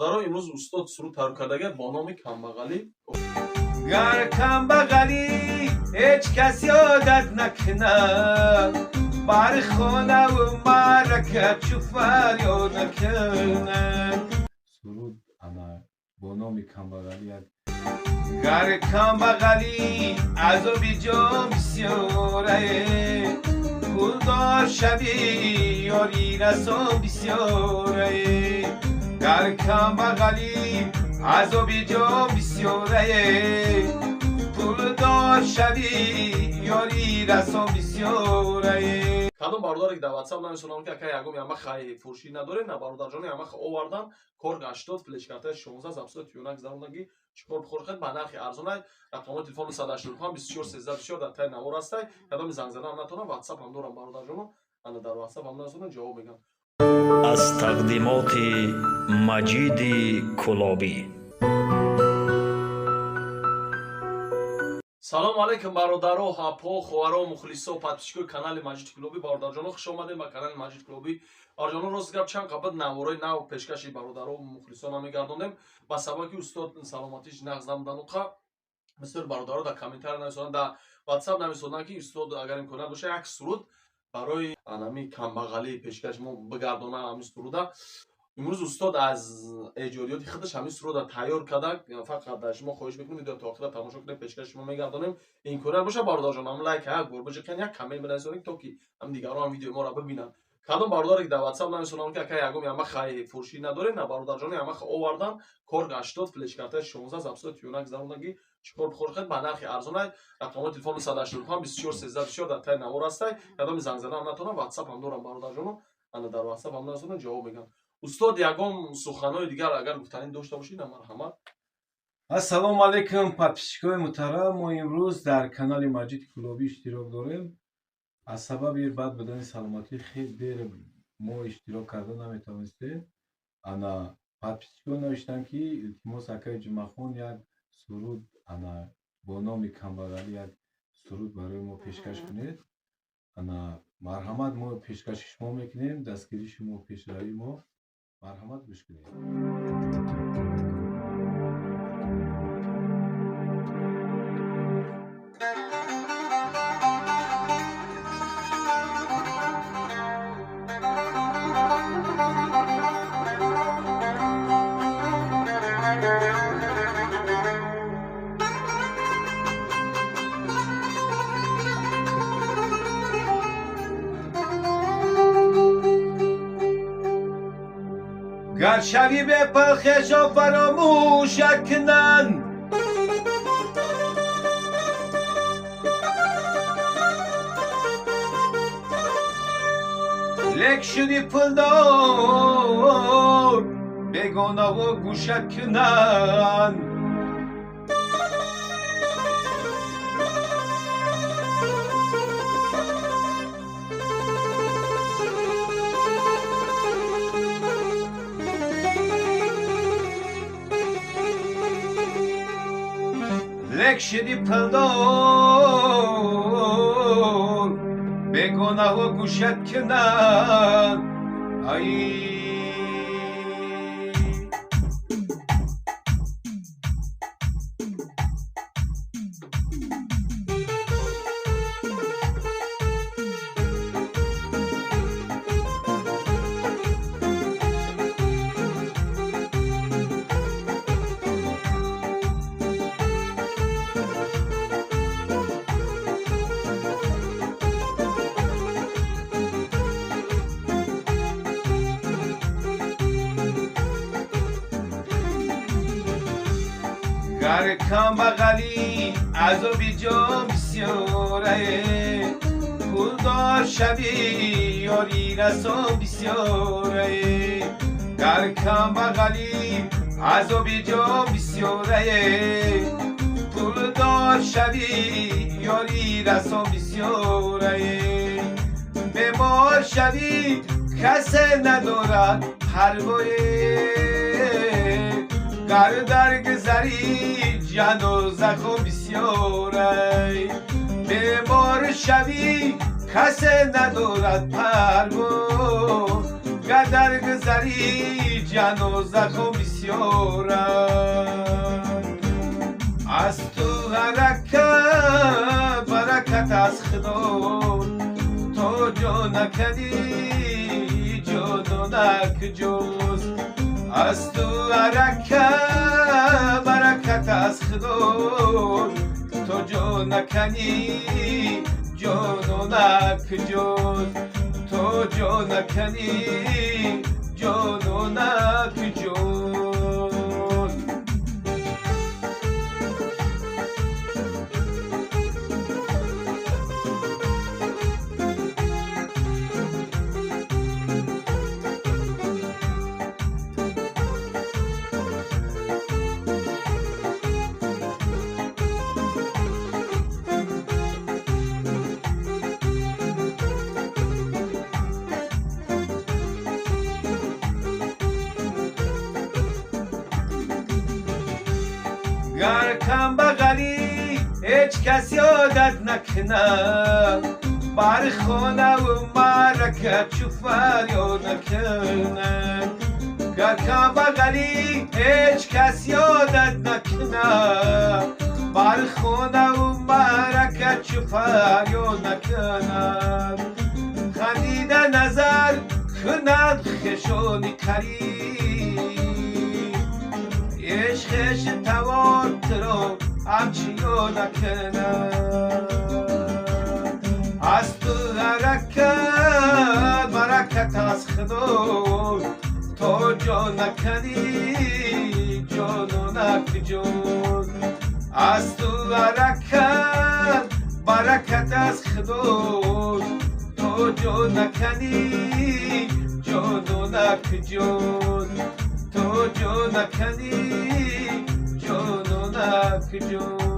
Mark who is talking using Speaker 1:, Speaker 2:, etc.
Speaker 1: Бародаро, имрӯз устод суруд тайёр кардага бо номи Камбағалӣ.
Speaker 2: Гар камбағалӣ ҳеҷ кас ёдат накунад, бар хонаву маърака чу фарёд накунад.
Speaker 3: Суруд ана бо номи Камбағалӣ як.
Speaker 2: Гар камбағалӣ азоби ҷон бисёрае, пулдор шавӣ ёри расон бисёрае. Гар камбағалӣ азоби ҷон бисёрае, пулдор шавӣ ёри расон бисёрае.
Speaker 1: Кадом бародаре ки дар WhatsApp нависонам, ки ака ягом ямахай фурӯшӣ надоред, на бародарҷоно, ямаха овардан Корг 80, флешкартаи 16, запсои тюнак зарунаги чикор бихор ба нархи арзонай. Рақамҳои телефон 985 24 13 24 дар таи навор ҳастай. Кадоми занг задан натонам, WhatsApp ҳам дорам, бародарҷоно, ана дар WhatsApp ҳам нависонам, ҷавоб мегам.
Speaker 4: Аз тақдимоти Маҷиди Кулобӣ.
Speaker 1: Салому алайкум, бародаро, ҳапо, хоҳаро, мухлисо, подписчикои канали Маҷид Кулобӣ. Бародарҷоно, хуш омадем ба канали Маҷид Кулобӣ. Бародарҷоно, рост гап, чанд қабл наворои нав пешкаши бародаро, мухлисо намегардондем ба сабаби ки устод саломатиш нағз набудануқа. Бисёр бародаро дар комментария нависонанд, дар WhatsApp нависонанд, ки устод, агар имконият боша, як суруд барои анами камбағалӣ пешкаш мо бигардона. Ҳамин суруда имрӯз устод аз эҷодиёти худаш ҳамин суруда тайёр карда. Фақат дар шумо хоҳиш мекунем, видео то охира тамошо кунед, пешкаши шумо мегардонем. Имконият боша, бародарҷон, ҳам лайк як бор биҷиқен, як коммент бинависонед, то ки ҳам дигарон ҳам видеои моро бибинанд. Кадом бародаре ки дар WhatsApp нависонам, ки ака ягом ямахай фурӯшӣ надоред, на бародарҷоно, ямаха овардан Корг 80, флешкартаи 16, запсои тюнак зарунаги чикор бихор ба нархи арзонай. Рақамҳои телефон 985 24 13 24 дар таи навор ҳастай. Кадоми занг задан натонам, WhatsApp ҳам дорам, бародарҷоно, ана дар WhatsApp ҳам нависонам, ҷавоб мегам. Устод, ягон суханҳои дигар агар гуфтанӣ дошта бошед, на марҳамат.
Speaker 3: Ассалому алайкум, подписчикои муҳтарам. Мо имрӯз дар канали Маҷид Кулобӣ иштирок дорем. Аз сабаби бад будани саломатӣ хеле дер мо иштирок карда наметавонистем. Ана подписчикон навиштанд, ки илтимос, акаи Ҷумъахон, як суруд ана бо номи Камбағалӣ як суруд барои мо пешкаш кунед. Ана марҳамат, мо пешкаши шумо мекунем, дастгирии шумо пешравии мо. Марҳамат, гӯш кунед.
Speaker 2: Гар шавӣ бепул, хешо фаромӯшат кунанд, лек шуди пулдор, бегонаҳо гӯшат кунанд. Лек шуди пулдор, бегонаҳо гӯшат кунанд. Ай, гар камбағалӣ азоби ҷон бисёрае, пулдор шавӣ ёри расон бисёрае. Гар камбағалӣ азоби ҷон бисёрае, пулдор шавӣ ёри расон бисёрае. Бемор шавӣ, касе надорад парвое, гар дар гузарӣ ҷану захм бисёрай. Бемор шавӣ, касе надорад парво. Гадар гузари ҷанозаҳо бисёранд. Аз ту ҳаракат баракат аз Худо, то ҷо наканӣ ҷононак ҷуз. Аз ту ҳаракат баракат аз Худо, то ҷо наканӣ ҷононак ҷуз. То ҷо наканӣ ҷононак ҷуз. Гар камбағалӣ ҳеҷ кас ёдат накунад, бар хонаву маърака чу фарёд накунад. Гар камбағалӣ ҳеҷ кас ёдат накунад, бар хонаву маърака чу фарёд накунад. Хандида назар кунад хешони қариб, ишқиш тавор туро ҳамчиё накунад. Аз ту ҳаракат баракат аз Худо, то ҷо наканӣ ҷононак ҷуз. Аз ту ҳаракат баракат аз Худо, то ҷо наканӣ ҷононак ҷуз. То ҷо наканӣ ҷононак ҷуз.